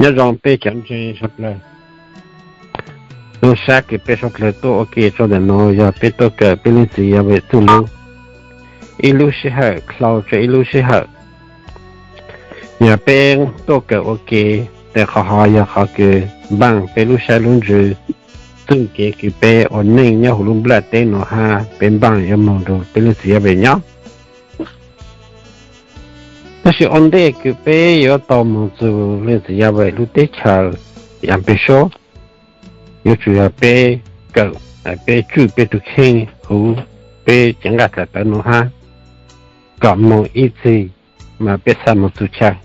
Nyob zoo peb cov ntseeg suav dlawg, zoo sab kws peb suav dlawg tuaj ua ke tso ntawm no yog peb tuaj kawm peb leej txiv Yawm Vem txuj lub ib lub sij hawm, dlhau tsawg ib lub sij hawm. Yog peb tuaj kawm ua ke, tes qhov hov yog qhov kws npaaj peb lub sab lub ntsws, txuj kev kws peb ua neej nyob huv lub nplaj teb no hab peb npaaj yuav moog rua peb leej txiv Yawm Vem nyob. Tab sis ua ntej kws peb yuav tau moog txug leej txiv Yawm Vem lub teb chaws Yaj Peg Suab, yuav tsum yog peb kawm, peb tswj peb tug kheej huv peb cev nqaj tawv no hab, kom moog ib txhis mas peb xaav moog txug chaw.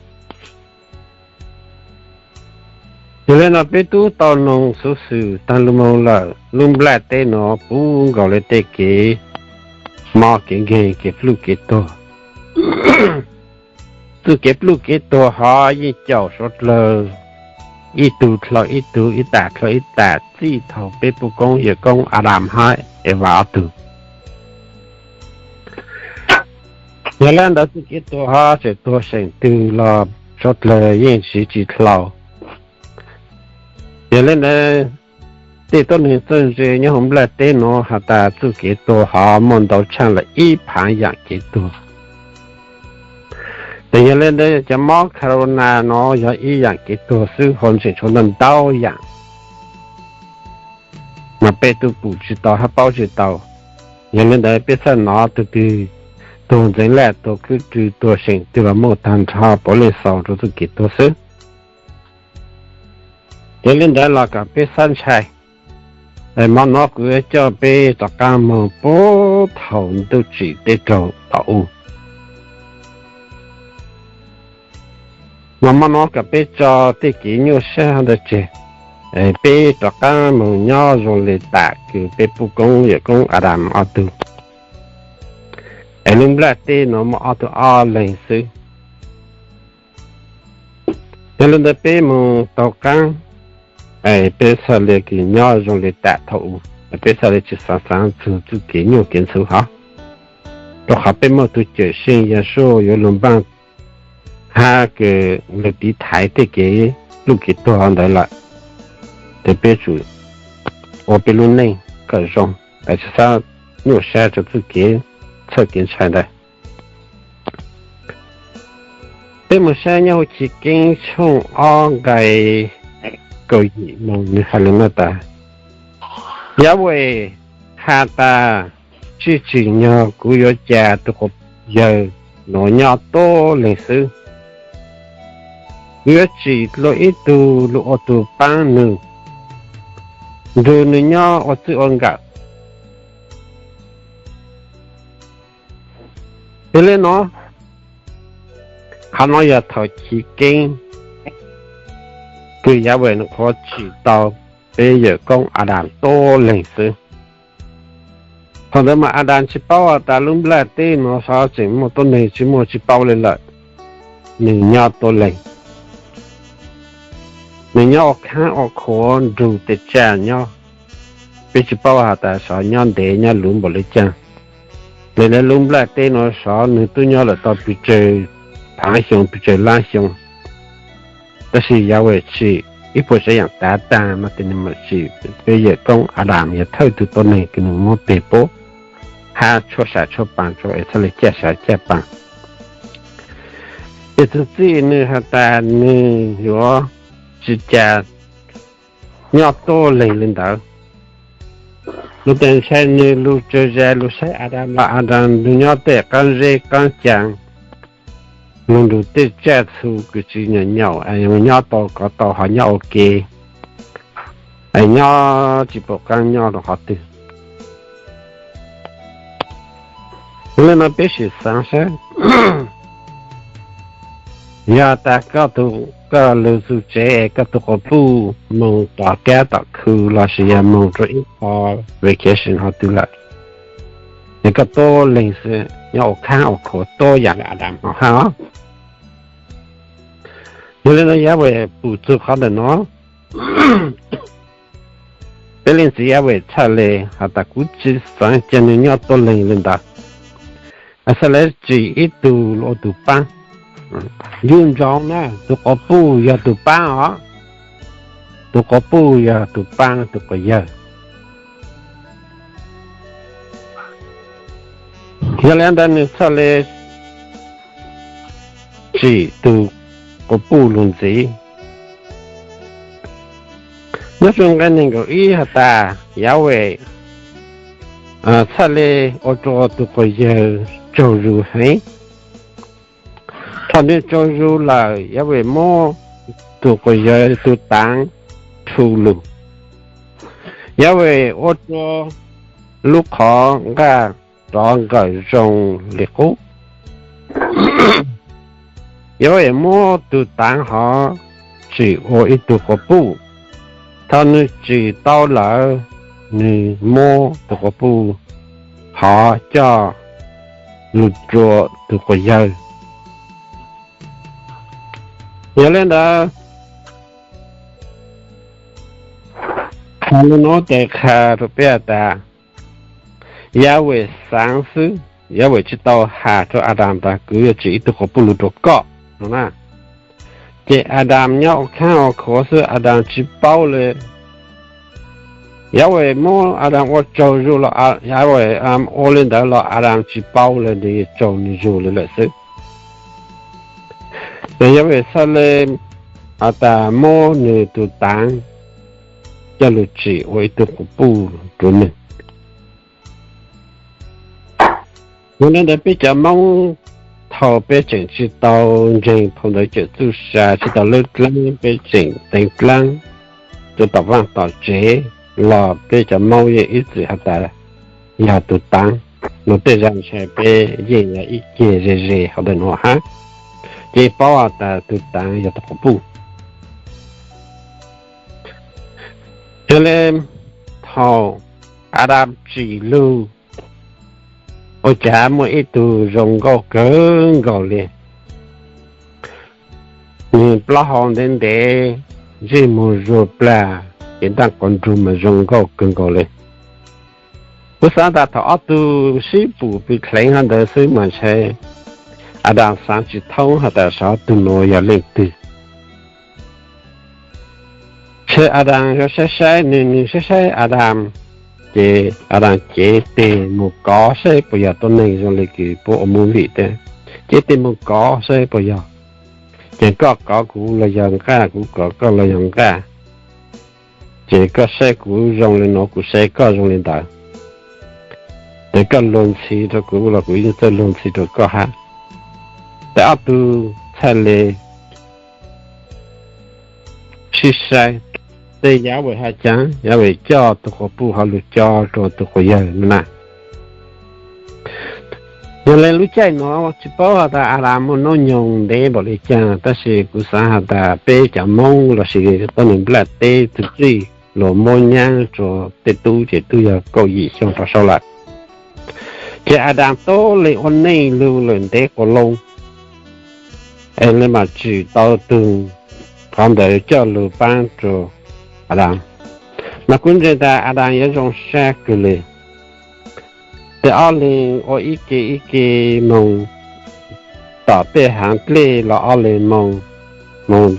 Yog le no peb tub tau noog xuv xwm taag lug moog lawm, lub nplaj teb no puv nkaus le tej kev mob kev nkeeg, kev pluj kev tuag. Txuj kev pluj kev tuag hov yeej caum suav dlawg ib tug dlhau ib tug, ib tam dlhau ib tam txij thaum peb puj koob yawm koob Adas hab Evas ob tug. Yog le ntawd txuj kev tuag hov tseem tuag seem twg los suav dlawg yeej siv tsis dlhau. Yog le ntawd tej tuab neeg txawj ntse nyob huv nplaj teb no has tas txuj kev tuag hov muaj ntau tshaaj le ib phaav yaam kev tuag. Tes yog le ntawd cov mob corona no yog ib yaam kev tuag xwb, ho tseem tshuav ntau ntau yaam mas peb tub pum tsis tau hab paub tsis tau. Yog le ntawd peb txhaj nov tug twg tuag ntxeev laj, tuag khwb rwg, tuag seem twg los muaj taag nrho, puav leej xaus rua txuj kev tuag xwb. Yog le ntawd los kom peb xab ntshai. Hmo no kuv yuav coj peb rov qaab moog puag thaum ntuj tsim teb raug tom u. Mas hmo no kom peb tso tej kev nyuaj sab ntawd tseg, peb rov qaab moog nyob zoo le tam kws peb puj koob yawm koob Adas ob tug. Es lub nplaj teb no muaj ob tug ob leeg xwb. Yog le ntawd peb moog taug qaab, peb txhaj le kws nyob zoo le tam thaum u, peb txhaj le tsis xaav xaav txug txuj kev nyuaj kev ntxhuv hov. Rua qhov peb muaj tug Cawm Seej Yaj Suab yuav lug npaaj hab kws lug tiv thaiv tej kev pluj kev tuag ntawd lawm, tes peb tsum ua peb lub neej kom zoo, tsis xaav nyuaj sab rua txuj kev txhawj kev ntshai ntawd. Peb moog saib nyob huv Chiv Keeb tshooj ob nqai kaum yim moog nwg has le nuav tas: Yawm Vem has tas, tsi tsim nyog kuv yuav ca tug quas yawg nuav nyob tuab leeg xwb. Kuv yuav tsim dlua ib tug lug ua tug paab nwg, nrug nwg nyob ua txwj ua nkawm. Yog le nuav, qhov nuav yog thaum Chiv Keeb kws Yawm Vem nwg qhuav tsim tau peb yawm koob Adas tuab leeg xwb. Thaum ntawd mas Adas tsi paub has tas lub nplaj teb nuav xyov tseem muaj tuab neeg tsi muaj, tsi paub le lawm. Nwg nyob tuab leeg, nwg nyob ua khaab ua khuav nrug tej tsaj nyob. Peb tsi paub has tas xyov nyob ntev nyob luv npaum le caag. Le lub nplaj teb nuav xyov nwg tub nyob lawm tau pes tsawg phaav xyoo, pes tsawg lab xyoo. Tab sis Yawm Vem tsim ib puas tsav yaam tav taag no tes nwg mam tsim peb yawm koob Adas yog thawj tug tuab neeg kws nwg muab peg puab hab tshuab sam tshuab paas rua es txhaj le caj sam caj paas. Ces txug txij nwg has tas nwg yuav tsi ca nyob tuab leeg le ntawd. Lug tes ntshai nwg lug tsawg zag lug saib Adas los Adas nwg nyob tej qaab zeb qaab caa, lug nrug tej tsaj txhu kws tsi nyaum nyaum, nyob tau kov tau ho nyob ua ke, nyob tsi pum qaab nyob rua qhov twg. Le nuav peb sim xaav saib, yog tas koj lug txug tsev es koj tug quas puj moog tom kab tom khu lossis yog moog rua ib qho vacation hov twg lawm, es koj tuab leeg xwb nyob ua khaab ua khuav tuab yaam le Adas hov hab. Yog le nuav Yawm Vem pum txug qhov ntawm nuav, peb leej txiv Yawm Vem txhaj le has tas kuv tsi xaav ca nwg nyob tuab leeg le ntawd. Xaav le tsim ib tug lug ua tug paab. Yuj ntsoov na, tug quas puj yog tug paab os. tus quas puj yog tus paab tus quas yawg. Yog le ntawd nwg txhaj le tsim tus quas puj lug ntxiv. Nyob zoo nqe neeg nkaum ib has tas, Yahweh txhaj le ua rua tus quas yawg tsaug zug heev. Thaum nwg tsaug zug lawm, Yahweh muab tus quas yawg tug taav rhu lug. Yahweh ua rua lub qhov nqaj rov nqawm zoo li qub. Yahweh muab tug taav hov tsim ua ib tug quas puj. Thaum nwg tsim tau lawm, nwg muab tus quas puj hov coj lug rua tus quas yawg. Yog le ntawd, qha le nuav tes qha rua peb has tas, Yahweh xaav xwb, Yahweh tsi tau has rua Adas tas kuv yuav tsim ib tug quas puj lug rua koj no na. Ces Adas nyob ua khaab ua khuav xwb, Adas tsi paub le. Yahweh muab Adas ua tsaug zug los, Yahweh ua le ntawd los Adas tsi paub le, nwg tsaug nwg zug le lawm xwb. Ces Yahweh txhaj le has tas muab nwg tug taav coj lug tsim ua ib tug quas puj rua nwg. Yog le ntawd peb cov Moob thaum peb tseem tsi tau ntseeg phau ntawv Cawm Txuj Sa, tsi tau lub dlaab, peb tseem teev dlaab rua tom vaaj tom tsev los peb cov Moob yeej ib txwm has tas yog tug taav. Nuav tej zag ntshai peb yeej yog ib ceg ze ze hauv ntawm nuav hab, ces paub has tas tug taav yog tug quas puj. Yog le thaum Adas tsim lug, ua cas muaj ib tug zoo nkauj kawg nkaus li. Nwg plaub hau ntev ntev, ntsej muag zuag plag, ces nraaj quas nrug mas zoo nkauj kawg nkaus li. Kuv xaav tas thaum ob tug sib pum pw dleev hov ntawd xwb mas ntshai Adas xaav tsi thoob has tas sav tug nuav yog leej twg. Ces Adas yuav saib saib, nwg nwg saib saib Adas, ces Adas cev tes moog kov saib puas yog tuab neeg zoo le kws puab ua movie teb, cev tes moog kov saib puas yog. Ces koj kov kuv los yog nqaj, kuv kov koj los yog nqaj. Ces koj saib kuv zoo le nuav, kuv saib koj zoo le ntawd. Ces koj luag ntxhi rua kuv los kuv yeej txawj luag ntxhi rua koj hab. Ces ob tug txhaj le sib saib, ces Yahweh has caag, Yahweh coj tug quas puj hov lug coj rua tug quas yawg na. Yog le lub caij nuav tsi paub has tas Adas muaj noob nyoog ntev npaum le caag, tab sis kuv xaav has tas peb cov Moob lossis tuab neeg nplaj teb tug txij luag muab nyaab rua tej tub ces twb yog kaum yim xyoo rov saud lawm. Ces Adas tub le ua neej lug lawm ntev quas loo, es le mas tsim tau tug qhov ntawd coj lug paab rua Adas. Mas kuv ntseeg tas Adas yuav zoo sab kawg le. Ces ob leeg ua ib ke ib ke moog tom tej haav dlej los ob leeg moog, moog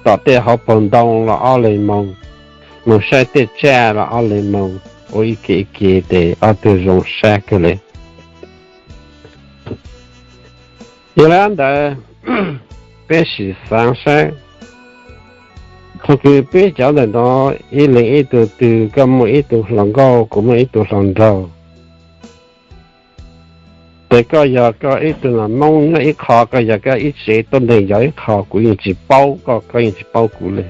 tom tej hauv paug ntoo los ob leeg moog, moog saib tej tsaj los ob leeg moog, ua ib ke ib ke tes ob tug zoo sab kawg le. Yog le ntawd, peb sim xaav saib, thaum kws peb cov ntawm no ib leeg ib tug twg, koj muaj ib tug hluas nkauj, kuv muaj ib tug hluas nraug, ces koj yog koj ib tug nam Moob nyob ib qho, koj yog koj ib tsev tuab neeg yog ib qho, kuv yeej tsis paub koj, koj yeej tsis paub kuv le.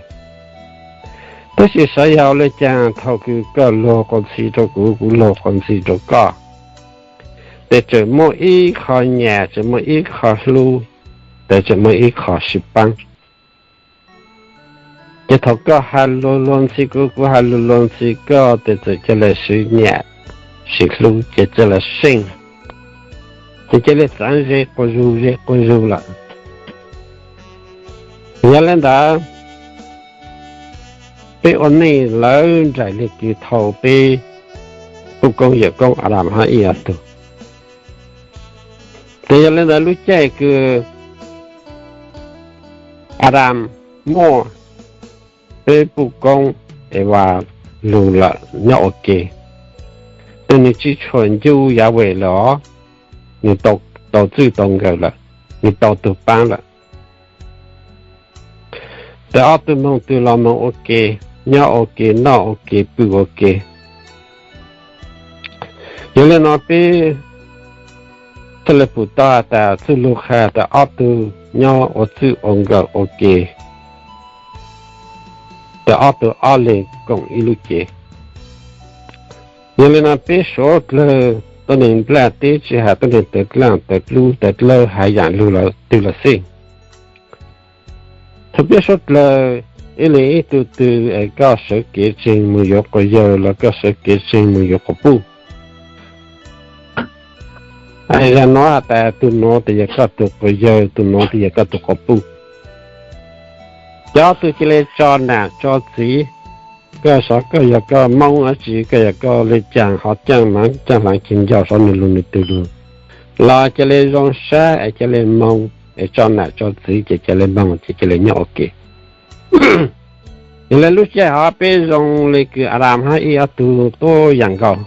Tab sis xyov yog le caag thaum kws koj luag quas ntxhi rua kuv, kuv luag quas ntxhi rua koj, ces tseem muaj ib qho nyam, tseem muaj ib qho hlub, ces tseem muaj ib qho sib paab. Ces thaum koj has luag luag ntxhi kuv, kuv has luag luag ntxhi koj, ces txawm ca le sib nyam sib hlub, ces ca le seej, ces ca le txaav ze quas zug ze quas zug lawm. Yog le ntawd, peb ua neej lawv nraim le kws thaum peb kuj koob yawm koob Adas hab ib yam tug. Ces yog le ntawd lub caij kws Adas muaj peb puj koob es vas lug lawm nyob ua ke. Tus nws tsis tshua ncu Yahweh lawm os, nws tau txwj tau nkawm lawm, nws tau tug paab lawm. Tes ob tug moog twg los moog ua ke, nyob ua ke, noj ua ke, pw ua ke. Yog le no peb txhaj le pum tau tas txuj lug qha tas ob tug nyob ua txwj ua nkawm ua ke, tas ob tug ob leeg koom ib lub cev. Yog le no peb suav dlawg tuab neeg nplaj teb tsi has tuab neeg tawv dlaaj tawv dlub tawv dlawb hav yaam lug los twg los xij, thaum peb suav dlawg ib leeg ib tug twg es koj sawv kev tseeg moog yuav quas yawg los koj sawv kev tseeg moog yuav quas puj, zag nuav has tas tug nuav tes yog koj tug quas yawg, tug nuav tes yog koj tug quas puj. Cov tug ca le tso nam tso txiv, koj sav koj yog koj Moob dlaab tsi, koj yog koj le caag hov caaj maav caaj hlaav ceg nco sav nwg lug nwg twg lug, los ca le zoo sab es ca le moog es tso nam tso txiv ces ca le moog ces ca le nyob ua ke. Yog le lub caij hov peb zoo le kws Aram hab Ib ob tug tuab yaam nkaus.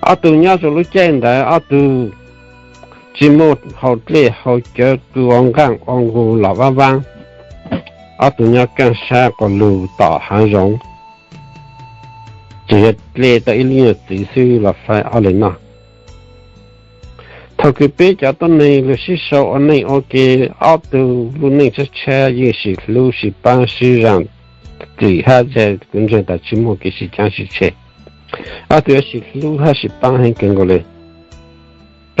Ob tug nyob rua lub caij ntawd ob tug tsi muaj hau dlej hau cawv kws ua nqaaj ua nqug los vaab vaab. Ob tug nyob kaaj sab quas lug tom haav zoov, tseem yog dle tau ib lub nyuag txiv xwb los faib ob leeg noj. Thaum kws peb cov tuab neeg lug sib sau ua neej ua ke, ob tug lub neej tshab tshab yeej sim hlub sim paab sib zaam, txim hab kuv ntseeg tas tsi muaj kev sib caav sib tshem. Ob tug yuav sim hlub hab sim paab heev kawg nkaus le,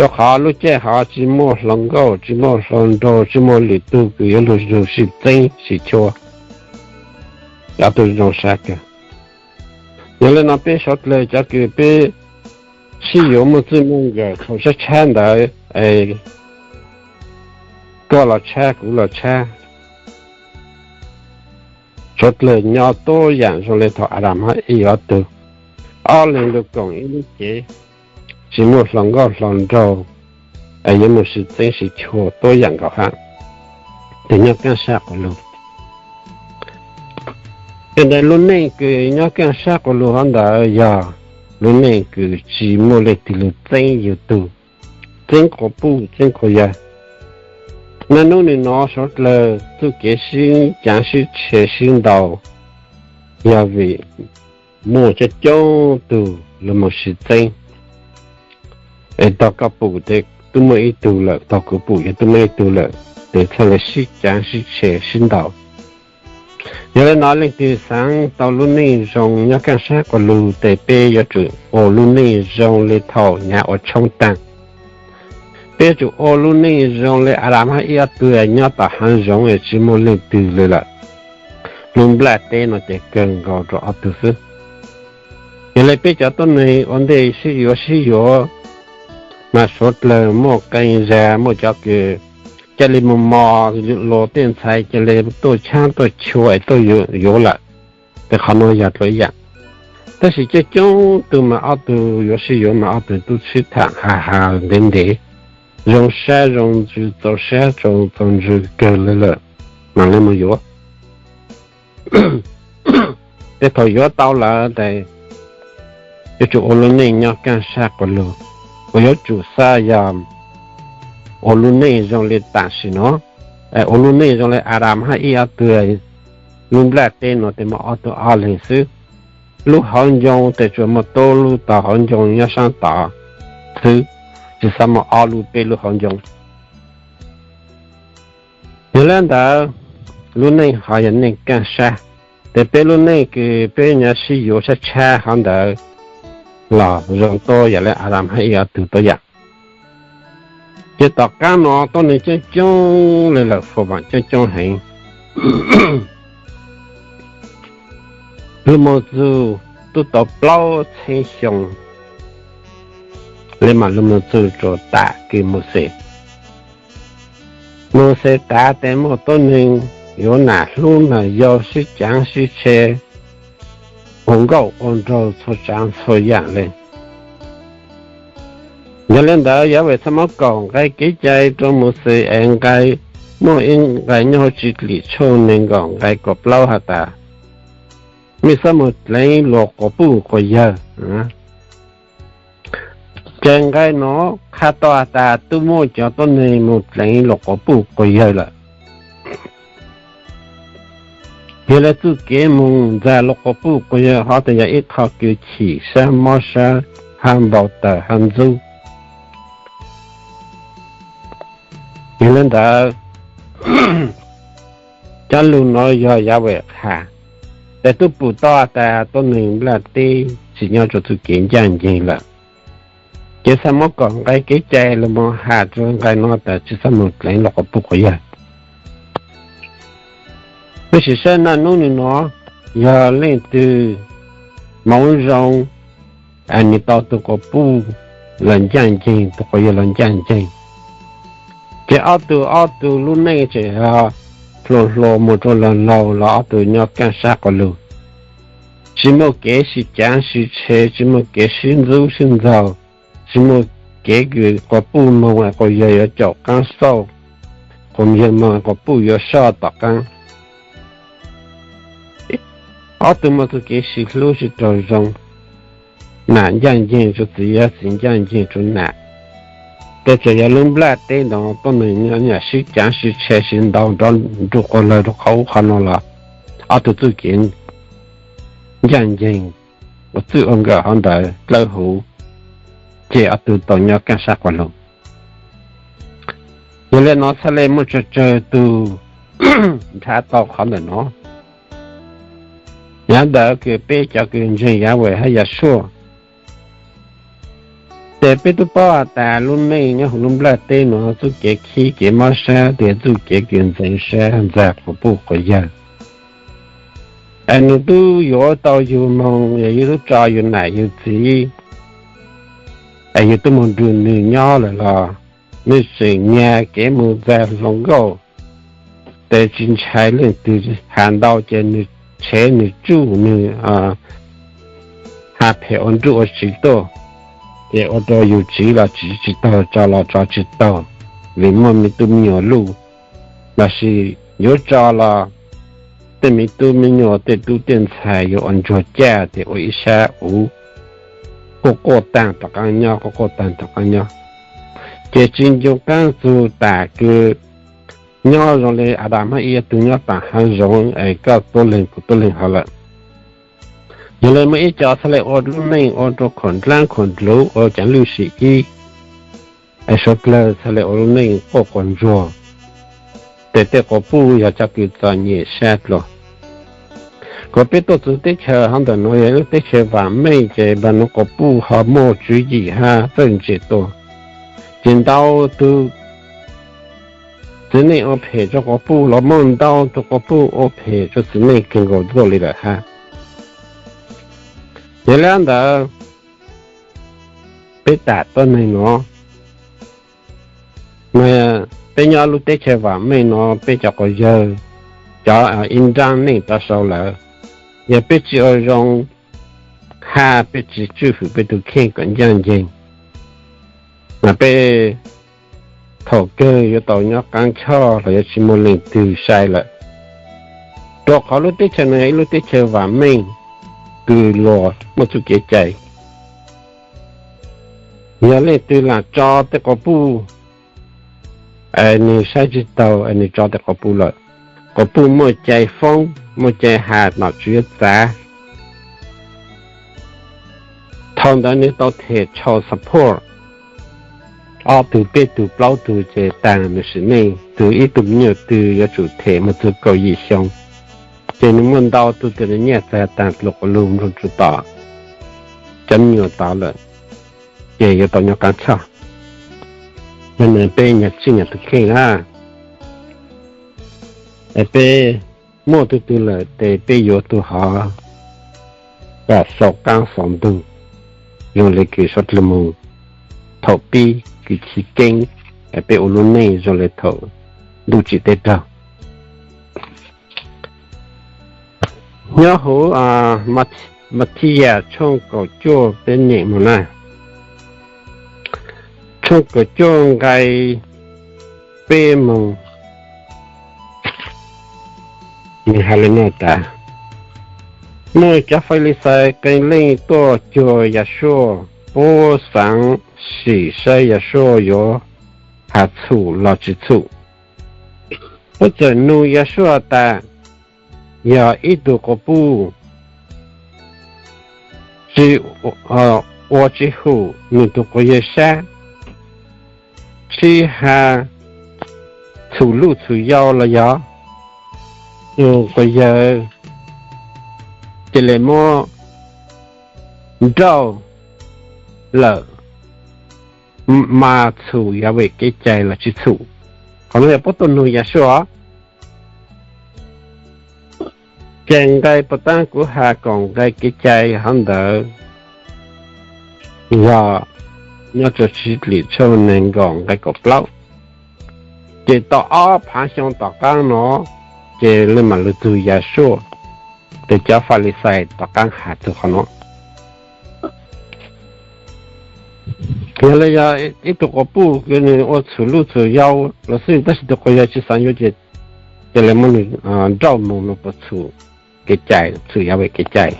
rua qhov lub caij hov tsi muaj hluas nkauj, tsi muaj hluas nraug, tsi muaj lwm tug kws yuav lug sib txeeb sib chua, ob tug zoo sab kawg. Yog le no peb suav dlawg cov kws peb sib yuav muaj txwj muaj nkawm thaum sab tshab ntawd, koj los tshab kuv los tshab, suav dlawg nyob tuab yaam zoo le thaum Aram hab Ib ob tug, ob leeg lug koom ib lub cev, tsi muaj hluas nkauj hluas nraug, yuav muaj sib txeeb sib chua tuab yaam nkaus hab, tes nyob kaaj sab quas lug. Tes ntawd lub neej kws nyob kaaj sab quas lug hov ntawd yog lub neej kws tsi muaj leej twg lug txeeb yug tug, txeeb quas puj txeeb quas yawg. Naj nub nim no suav dlawg txuj kev sib caav sib tshem sib ntaus yog vim muaj coob coob tug lug moog sib txeeb. Es tog koj pum tes tub muaj ib tug lawm, tog kuv pum yog tub muaj ib tug lawm, tes txhaj le sib caav sib tshem sib ntaus. Yog le no leej twg xaav tau lub neej zoo nyob kaaj sab quas lug tes peb yuav tsum ua lub neej zoo le thaum nyav ua tshoob taag. Peb yuav tsum ua lub neej zoo le Aram hab Ib ob tug nyob tom haav zoov es tsi muaj leej twg le lawm. Lub nplaj teb no ces kawg nkaus rua ob tug xwb. Yog le peb cov tuab neeg ua ntej sib yuav sib yuav mas suav dlawg muaj qee zag muaj cov kws ca le mos mos, luas tej ntxhais ca le tuaj tshaab tuaj chua es tuaj yuav lawm. Tes qhov nuav yog dlua ib yaam. Tab sis coob coob tug mas ob tug yuav sib yuav mas ob tug tub sib tham has has ntev ntev, zoo sab zoo ntsws txaus sab txaus ntsws kawg le lawm, mam le mus yuav. Tes thaum yuav tau lawm tes yuav tsum ua lub neej nyob kaaj sab quas lug, uas yuav tsum xav yog ua lub neej zoo le tam sim no, ua lub neej zoo le Aram hab Ib ob tug. Lub nplaj teb no tes muaj ob tug ob leeg xwb. Lub hauv ncoo tes tsuas muaj tub lub tog hauv ncoo nyob saab tod xwb, tsi xaav muaj ob lub peb lub hauv ncoo. Yog le ntawd, lub neej hov yog neej kaaj sab, tes peb lub neej kws peb nyav sib yuav sab tshab hov ntawd los zoo tuab yam le Aram hab Ib ob tug tuab yaam. Ces tom qaab no tuab neeg coob coob le lawm, fam vaam coob coob heev. Lug moog txug tub tau plaub txheeb xyoo le mas lug moog txug rua tam kws Mauxes. Mauxes tav tes muaj tuab neeg yuav nam hlub nam yau sib caav sib tshe, ua nkauj ua nraug txhua tsaav txhua yaam le. Yog le ntawd Yahweh txhaj muab kaum nqai kev cai rua Mauxes es nqai, muaj ib nqai nyob huv Tsim Dlim tshooj neeg nkaum nqai kaum plaub has tas, mej xav moog dleev luas quas puj quas yawg. Ces nqai nuav qha tau has tas tub muaj cov tuab neeg moog dleev luas quas puj quas yawg lawm. Yog le txuj kev moog ntxag luas quas puj quas yawg hov tas yog ib qho kws chim sab mob sab hab npau taws hab ntxub. Yog le ntawd, cov lug nuav yog yav vem qha, tes tub pum tau tas tuab neeg nplaj teb tsi nyob rua txuj kev ncaaj nceeg lawm. Ces xaav muab koom nqai kev cai lug moog has rua nqai nuav tas tsi xav moog dleev luas quas puj quas yawg. Peb sim saib naj nub nwg nuav, yog leej twg moov zoo, nwg tau tug quas puj los ncaaj nceeg, tug quas yawg los ncaaj nceeg, ces ob tug ob tug lub neej tseem yog hluas hluas moog rua laug laug los ob tug nyob kaaj sab quas lug, tsi muaj kev sib caav sib tshev, tsi muaj kev sib ntxub sib ntxaug, tsi muaj kev kws quas puj moog quas yawg yuav caum qaab xauj, quas yawg moog quas puj yuav soj tom qaab. Ob tug muaj txuj kev sib hlub sib raug zoo, nam ncaaj nceeg rua txiv, yawg txiv ncaaj nceeg rua nam. Tes tseem yog lub nplaj teb nuav tuab neeg nyam sib caav sib tshev sib ntxaug nrov nruj quas lawg rua qhov ub qhov nuav los ob tug txuj kev ncaaj nceeg ua txwj ua nkawm hov ntawd dlawb huv, ces ob tug tau nyob kaaj sab quas lug. Yog le nuav txhaj le muaj tsawg tsawg tug nrhav tau qhov ntawm nuav. Yav ntawd kws peb cov kws ntseeg Yahweh hab Yahshua, ces peb tub paub has tas lub neej nyob huv lub nplaj teb nuav txuj kev khib kev mob sab, tes txuj kev kws ntxeev sab ntxag quas puj quas yawg. Es nwg tub yuav tau yug moog, yog yug tub tso yug nam yug txiv, es yug tub moog nrug nwg nyob lawm los nwg tseem nyag kev moog ntxag hluas nkauj, tes tsi ntshai leej twg has ntau ces nwg tshev nwg tsuj nwg has phem ua nruj ua tsiv tuaj, ces ua rua yug tsiv los tsiv tsi taug, tso los tso tsi taug, vim muaj me tub me nyuam luj, lossis yuav tso los tej me tub me nyuam tej tub tej ntxhais yuav ua ntsuag caj tes ua ib sab uv, quaj quaj taag tom qaab nyob, quaj quaj taag tom qaab nyob. Ces tsi nco qaab txug tas kws nyob zoo le Adas hab Iv tug nyob taag haav zoov es koj tuab leeg kuv tuab leeg hov lawm. Yog le muaj ib co txhaj le ua lub neej ua rua khaum ndlaab khaum ndluv ua cov lwj sim ib, es suav dlawg txhaj le ua lub neej quaj quas ntsuag, tes tej quas puj yog cov kws txom nyem sab dlua. Kuas peb tuaj txug teb chaws hov ntawm nuav yog lub teb chaws vaam meej ces npaag nuav quas puj ho muaj tswv yim hab txawj ntse tuaj. Ces ntau tug txiv neej ua phem rua quas puj los muaj ntau tug quas puj ua phem rua txiv neej kawg nkaus tuaj li lawm hab. Yog le ntawd, peb tam tuab neeg nuav, peb nyob lub teb chaws vaam meej nuav peb cov quas yawg, cov ib nraab neej tau sau lawm, yog peb tsi ua zoo hab peb tsi tswj hwm peb tug kheej kom ncaaj nceeg, mas peb thaum kawg yuav tau nyob qaab choj los yuav tsi muaj leej twg sai lawm. Rua qhov lub teb chaws nuav yog ib lub teb chaws vaam meej, kws luas muaj txuj kev cai. Yog leej twg lam tso tej quas puj, nwg saib tsi taug es nwg tso tej quas puj lawm, quas puj muaj cai foob muaj cai has nom tswv yuav txav. Thaum ntawd nwg tau them child support, ob tug peb tug plaub tug ces taag nwg sim neej, tug ib tug me nyuam twg yuav tsum them moog txug kaum yim xyoo. Ces nwg muaj ntau tug tes nyiaj txag taag dlua quas lug nrug rua tom cov me nyuam tod lawm, ces yuav tau nyob qaab choj. Yog nwg peb nyag tsij nyag tug kheej na, es peb muaj tug twg lawm tes peb yuav tug hov kom xaus qaab xaus ntug, zoo le kws suav dlawg moog thaum pib kws chiv keeb, es peb ua lub neej zoo le thaum ntuj tsim teb raug. Nyob huv Mathias tshooj kaum cuaj peb nyeem moog na. Tshooj kaum cuaj nqai peb moog, nwg has le nuav tas, Muaj cov Falixais qee leej tuaj cuag Yahshua, puab xaav sim saib Yahshua yuav has txhum los tsis txhum. Puab txawm nug Yahshua tas, yog ib tug quas puj tsis ua tsis hum nws tug quas yawg sab, sib has txhum luj txhum yau los yog tug quas yawg cia li muab nrauj lawm mas txhum Yahweh kev cai los tsis txhum? Qhov no yog puab tuaj nug Yahshua. Ces nqai puas taab kuv has koom nqai kev cai hov ntawd yog nyob rua Tshwm Lim tshooj neeg nkaum nqai kaum plaub. Ces tau ob phaav xyoo tom qaab no, ces le maam lug txug Yahshua, ces cov Falixais rov qaab has txug qhov no. Yog le yog ib tug quas puj kws nws ua txhum luj txhum yau los xwb, tab sis tug quas yawg tsis xaav yuav ces cia li muab nws nrauj moog, nws puas txhum kev cai, txhum Yahweh kev cai?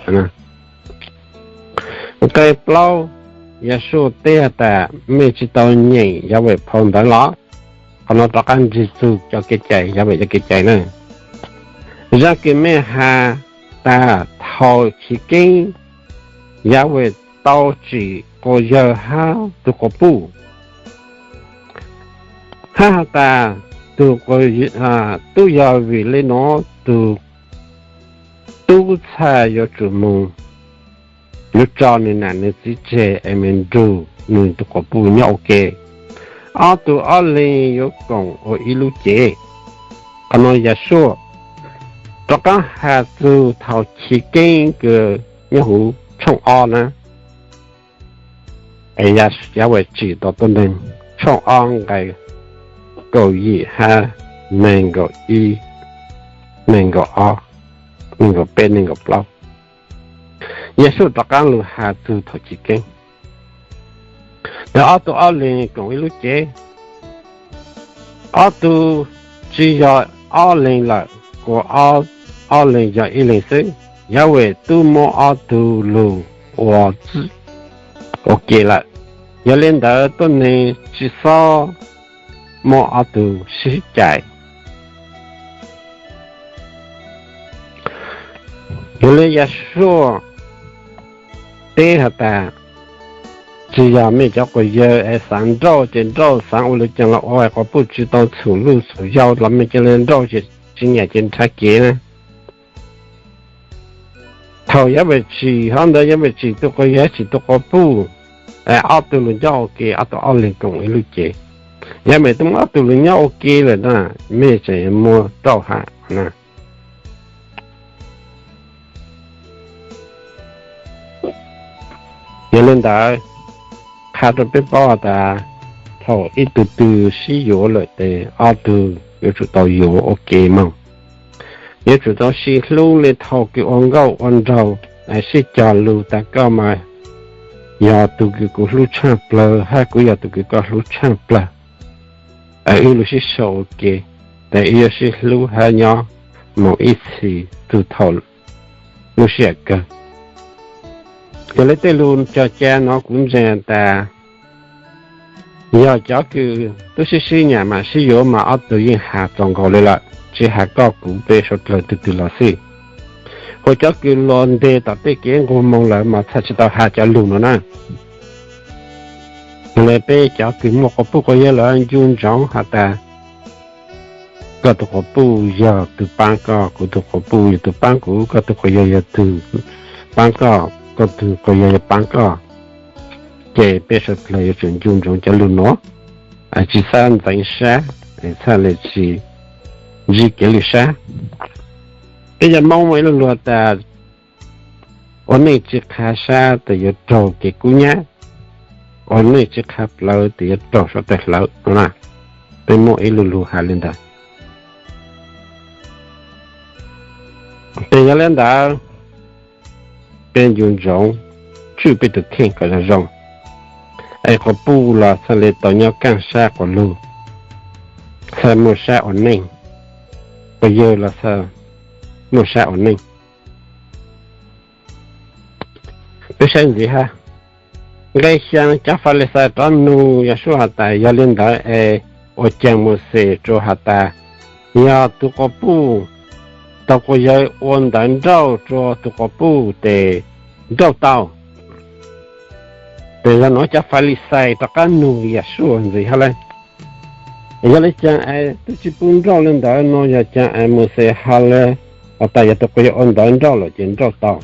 Nqai plaub, Yahshua teb has tas, mej tsis tau nyeem Yahweh phau ntawv los? Qhov no rov qaab ntsig txug cov kev cai, Yahweh cov kev cai na. Zaj kws mej has tas thaum chiv keeb Yahweh tau tsim quas yawg hab tug quas puj, hab has tas tug, tub yog vim le nuav tug tub txhaj yuav tsum moog, yuav tso nws nam nws txiv tseg es mej nrug nws tug quas puj nyob ua ke, ob tug ob leeg yuav koom ua ib lub cev. Qhov no Yahshua rov qaab has txug thaum chiv keeb kws nyob huv tshooj ob na. Yahweh tsim tau tuab neeg, tshooj ob nqai kaum yim hab neeg nkaum ib, neeg nkaum ob, neeg nkaum peb, neeg nkaum plaub. Yahshua rov qaab lug has txug thaum chiv keeb, thaum ob tug ob leeg koom ib lub cev. Ob tug tsis yog ob leeg lawm, kuas ob leeg yog ib leeg xwb. Yahweh tub muab ob tug lug ua, ua ke lawm. Yog le ntawd tuab neeg tsis xob muab ob tug sib cais. Yog le Yahshua teb has tas, tsis yog mej cov quas yawg es xaav nrauj ces nrauj, xaav ua le caag los ua, quas puj tsis tau txhum luj txhum yau los mej ca le nrauj ces tsis nyam ces nrhav kev na. Thaum Yahweh tsim hov ntawd, Yahweh tsim tug quas yawg, tsim tug quas puj, ob tug lug nyob ua ke, ob tug ob leeg koom ib lub cev. Yahweh tub muab ob tug lug nyob ua ke lawm na, mej tseem muab rauj has na. Yog le ntawd, qha rau peb paub tas thaum ib tug twg sib yuav lawm tes ob tug yuav tsum tau yuav ua ke moog. Yuav tsum tau sib hlub le thaum kws ua nkauj ua nraug, sib cog lug tas koj mas yog tug kws kuv hlub tshaaj plawg hab kuv yog tug kws koj hlub tshaaj plawg. Wb lug sib sau ua ke, tes wb yuav sib hlub hab nyob moog ib txhis txug thaum lub sij hawm kawg. Yog le tej lug cog ca no kuv ntseeg tas yog cov kws tub sib sib nyam mas sib yuav mas ob tug yeej has txaus nkaus le lawm, tsis has koj kuv peb suav dlawg twg twg los xwb. Ua cov kws los nteg tom tej kev nqug moo lawm mas txhaj tsis tau has cov lug no na. Le peb cov kws muaj quas puj quas yawg lawm ncu ntsoov has tas koj tug quas puj yog tug paab koj, kuv tug quas puj yog tug paab kuv, koj tug quas yawg yog tug paab koj, koj tug quas yawg yog paab koj. Ces peb suav dlawg yuav tsum ncu ntsoov cov lug no, tsis xav ntxeev sab, txhaj le tsis ntsib kev lwj sab. Peb cov Moob muaj ib lub lug tas, ua neej tsis qha sab tes yuav raug kev kub nyab, ua neej tsis qha plawv tes yuav raug suav dlawg hlawv no na. Peb muaj ib lub lug has le ntawd. Tes yog le ntawd, peb ncu ntsoov tswj peb tug kheej kom zoo zoo, es quas puj los txhaj le tau nyob kaaj sab quas lug, txhaj muaj sab ua neej, quas yawg los txhaj muaj sab ua neej. Peb saib ntxiv hab, nqe xyaa cov Falixais rov nug Yahshua has tas, yog le ntawd es ua caag Mauxes tsuas has tas, yog tug quas puj taug quas yawg ua ntawv nrauj rua tug quas puj tes nrauj tau? Tes yog nuav cov Falixais rov qaab nug Yahshua ntxiv hab le, yog le caag es tub tsi pub nrauj le ntawd nuav? Yog caag es Mauxes has le has tas yog tug quas yawg ua ntawv nrauj lawm ces nrauj tau?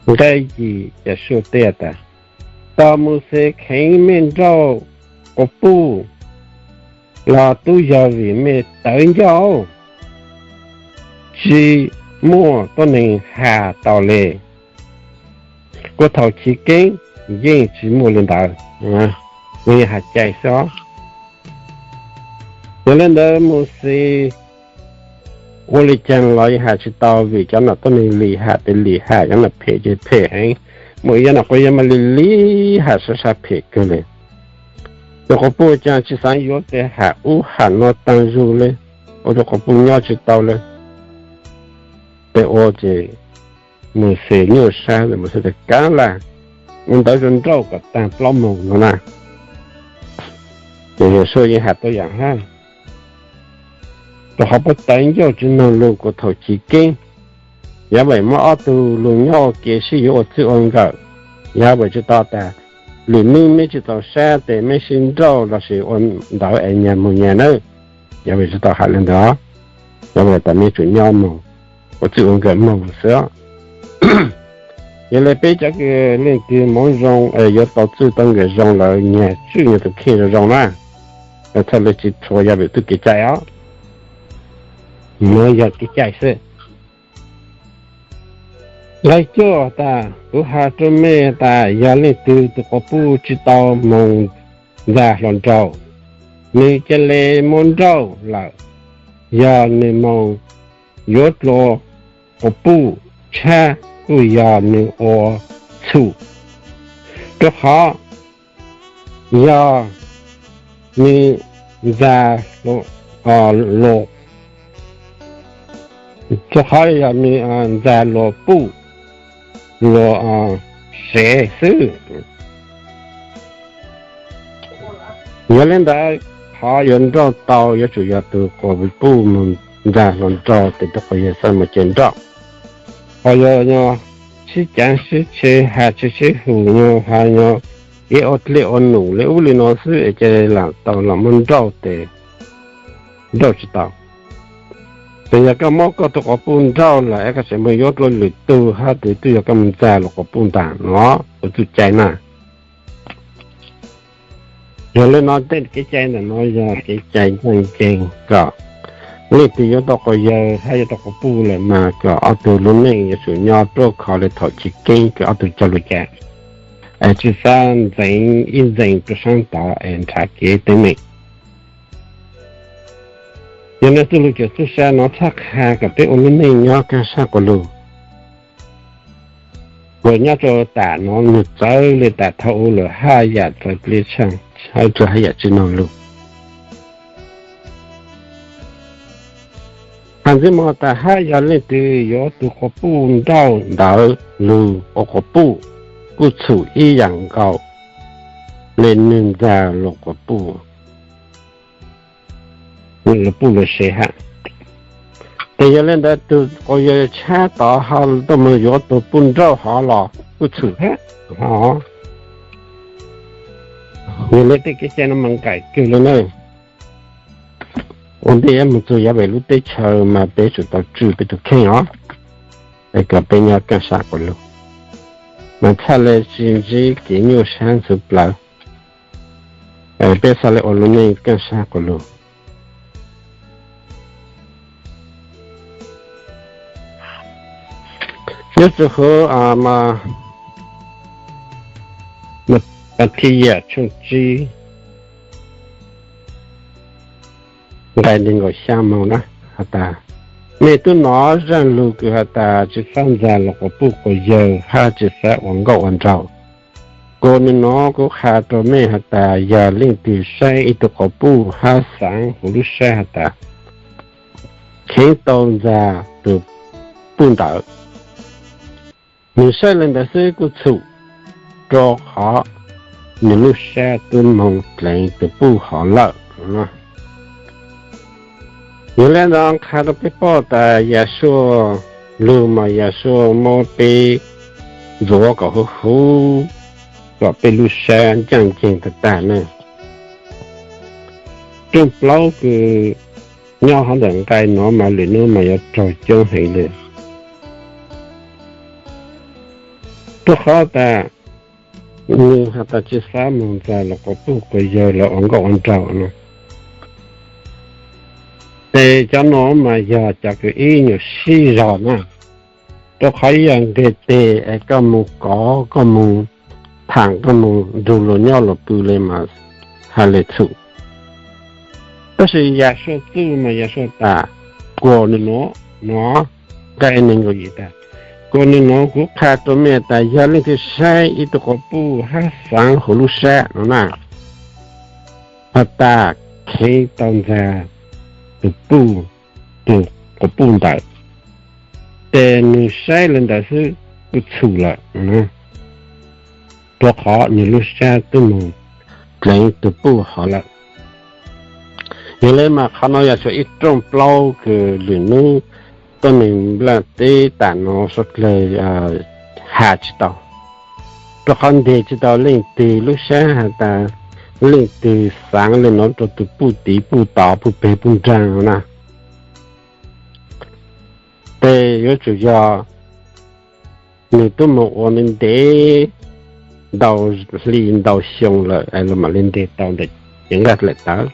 Nqe yim Yahshua teb tas, tau Mauxes kheev mej nrauj quas puj los tub yog vim mej tawv ncauj, tsi muaj tuab neeg has tau le. Kuas thaum chiv keeb yeej tsi muaj le ntawd, nws yog has cai xwb os. Yog le ntawd Mauxes ua le caag los yeej has tsi tau, vim cov nom tuab neeg Liham tes Liham, cov nom phem ces phem heev, muaj ib yam nom quas yawg mas Liham sab sab phem kawg le. Tug quas puj caag tsi xaav yuav tes ham ub ham nuav taag zug le, ua tug quas puj nyob tsi tau le. Tes ua ces Mauxes nyuaj sab, Mauxes tas, kaav lawm, ua ntawv zoo nrauj kom taag plaub moos no na. Ces Yahshua yeej has tuab yaam hab, rua qhov puab tawv ncauj tsi noog lug kuas thaum chiv keeb. Yog vim muaj ob tug lug nyob ua ke sib yuav ua txwj ua nkawm, yog vim tsi tau tas lwm nub meb tsi txaus sab tes meb sib nrauj lossis ua ntawv es nyag moog nyag nawb. Yog vim tsi tau has le ntawd, yog vim tas meb tsum nyob moog ua txwj ua nkawm moog xwb. Yog le peb cov leej twg moov zoo es yuav tau txwj tau nkawm zoo lawm nyag tswj nyag tus kheej zoo zoo na, txhaj le tsi rhuav yog vim tug kev cai os. Nuav yog kev cai xwb. Nqe cuaj tas, kuv has rua mej tas yog leej twg tug quas puj tsi tau moog ntxa hluas nraug, nws ca le muab nrauj lawm. Yog nws moog yuav dlua quas puj tshab kuj yog nws ua txhum, rua qhov yog nws ntxa luas, rua qhov yog nws ntxa luas puj, luas sev xwb. Yog le ntawd, qhov yuav nrauj tau yuav tsum yog tug quas puj moog ntxa hluas nraug tes tug quas yawg xaav moog ca nrauj. Qhov yog nyob sib caav sib tshev, has tshev sib hum, nyob has nyob ib ua dlej ua num le ub le no xwb es ca le lam tau los muab nrauj tes nrauj tsi tau. Tes yog koj muab koj tug quas puj nrauj lawm es koj tseem moog yuav dlua lwm tug hab tes twb yog koj moog ntxa luas quas puj ntag no, ua txuj cai na. Yog le no tej kev cai ntawm no yog kev cai ncaj ncees kom leej twg yuav tau quas yawg hab yuav tau quas puj lawm mas kom ob tug lub neej yuav tsum nyob ruaj khov le thaum chiv keeb kws ob tug coj lug cai, es tsi xav ntxeev ib ntxees rua saab tod es nrhav kev teeb meem. Yog le txuj lug cuam txuj sa no txhaj qha kom peb ua lub neej nyob kaaj sab quas lug. Kuas nyob rua tam no nwg txawv le tam thaum ub lawm, hab yam txawv pliab tshaaj, txhawb rua hab yam tsi noog lug. Has ntxiv moog tas hab yog leej twg yuav tug quas puj nrauj ntawd lug ua quas puj, kuj txhum ib yam nkaus le nwg ntxa luas quas puj, luas puj luas sev hab. Tes yog le ntawd tug quas yawg tshab tod ho tuaj moog yuav tug puj nrauj hov los kuj txhum hab. Yog le tej kev cai no mas nqaim kawg le na. Ua ntej yuav moog txug yog vim lub teb chaws mas peb tsum tau tswj peb tug kheej os, es kom peb nyob kaaj sab quas lug, mas txhaj le tsi ntsib kev nyuaj sab ntxhwv plawv, peb txhaj le ua lub neej kaaj sab quas lug. Nyob rua huv Mathias tshooj tsib nqai neeg nkaum xyaa moog na, has tas, mej tub nov zaaj lug kws has tas tsi xaav ntxag luas quas puj quas yawg hab tsi xaav ua nkauj ua nraug. Kuas nwg nov kuv qha rua mej has tas yog leej twg saib ib tug quas puj hab xaav huv lub sab has tas kheev tau ntxag tug puj ntawd, Nws saib li ntawd xwb kuj txhum, rau qhov nws lub sab twb moog dleev tus puj hov lawm no. Yog li ntawd qha rau peb paub tas Yasua lug mas Yasua muab peb ntxuav kom huv huv, kom peb lub sab ncaaj nceeg tag tag ne. Rooj plaub kws nyob hov ntawm nqai no mas lwm nub mas yuav raug coob heev li. Rau qhov tas nws has tas tsi xav moog ntxag los quas puj quas yawg los ua nkauj ua nraug no. Ces cov no mas yog cov kws ib nyuas sib zog na, rau qhov yog nqeg teg es koj moog kov koj moog tham koj moog nrug luas nyob luas pw li mas has le txhum. Tab sis Yasua txuj mas Yasua tas, kuas nws nuav no, nqai neeg nkaus yim tas, kuas nws nuav kuv qha rau mej tas yog leej twg saib ib tug quas puj hab xaav huv lub sab no na, has tas kheev tau ntxag tus puj, tus quas puj ntawd, ces nws saib li ntawd xwb kuj txhum lawm, rau qhov nws lub sab twb moog dleev tus puj hov lawm. Yog li mas qhov no yog tshuav ib rooj plaub kws lwm nub tuab neeg nplaj teb tam no suav dlawg has tsi tau, rau qhov nteg tsi tau leej twg lub sab has tas leej twg xaav le no rau tus puj tid puj tod puj peg puj nraag no na. Ces yuav tsum yog nws twb moog ua ntev ntau hli ntau xyoo lawm es lug mam li nteg tau ntawm cev nqaj tawv.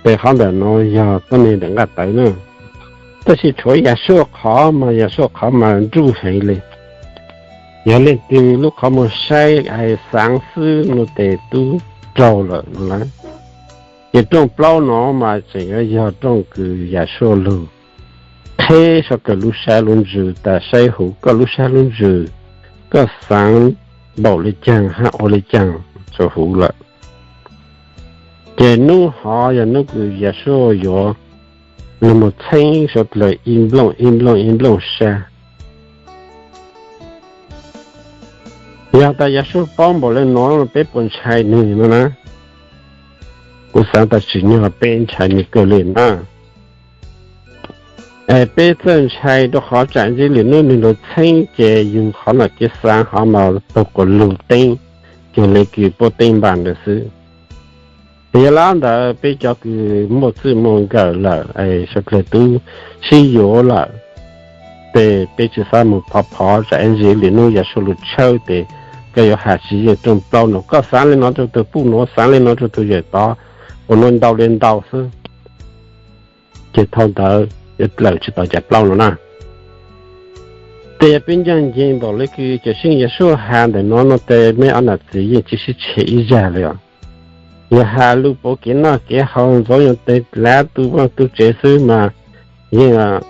Ces qhov ntawm no yog tuab neeg ntawm nqaj tawv na. Tab sis tshuav Yasua qhov mas Yasua qhov mas nruj heev li. Yog leej twg lub qhov muag saib es xaav xwb no ces twb raug lawm no lawm. Ces rooj plaub no mas tseem yuav yog rooj kws Yasua lug qheb suav dlawg lub sab lub ntsws tas saib huv koj lub sab lub ntsws, koj xaav npaum le caag hab ua le caag txug huv lawm. Ces nub hov yog nub kws Yasua yuav lug moog txheeb suav dlawg ib nplooj ib nplooj ib nplooj sab. Yog tas Yasua paub npaum le no peb puas ntshai nwg no na? Kuv xaav tas tsim nyog peb ntshai nwg kawg le na. Es peb txawj ntshai rau qhov tsam ntsis lwm nub nwg lug txheeb ces yug qhov nom kev xaav hov mas taug quas lug teeb, cuag le kws puab teeb npam ntawd xwb. Ces yog le ntawd peb cov kws muaj txwj muaj nkawm lawm, suav dlawg tub sib yuav lawm, ces peb tsi xav moog phov phov tsam ntsis lwm nub Yasua lug tshawb tes koj yuav has tsi yeej rooj plaub no, koj xaav le no rau tug puj nuav, xaav le no rau tug yawm tod, ua nuav ntau le ntau xwb. Ces thaus ntawd yuav dlawm tsi tau cav plaub no na. Ces yog peb ncaaj nceeg npaum le kws Cawmseej Yasua has ntawm no no tes mej ob nam txiv yeej tsi sib tshem ib zag le os. Yog has lug pauv kev noj kev haus ntxuav yus tes lav tu vaaj tu tsev xwb mas yeej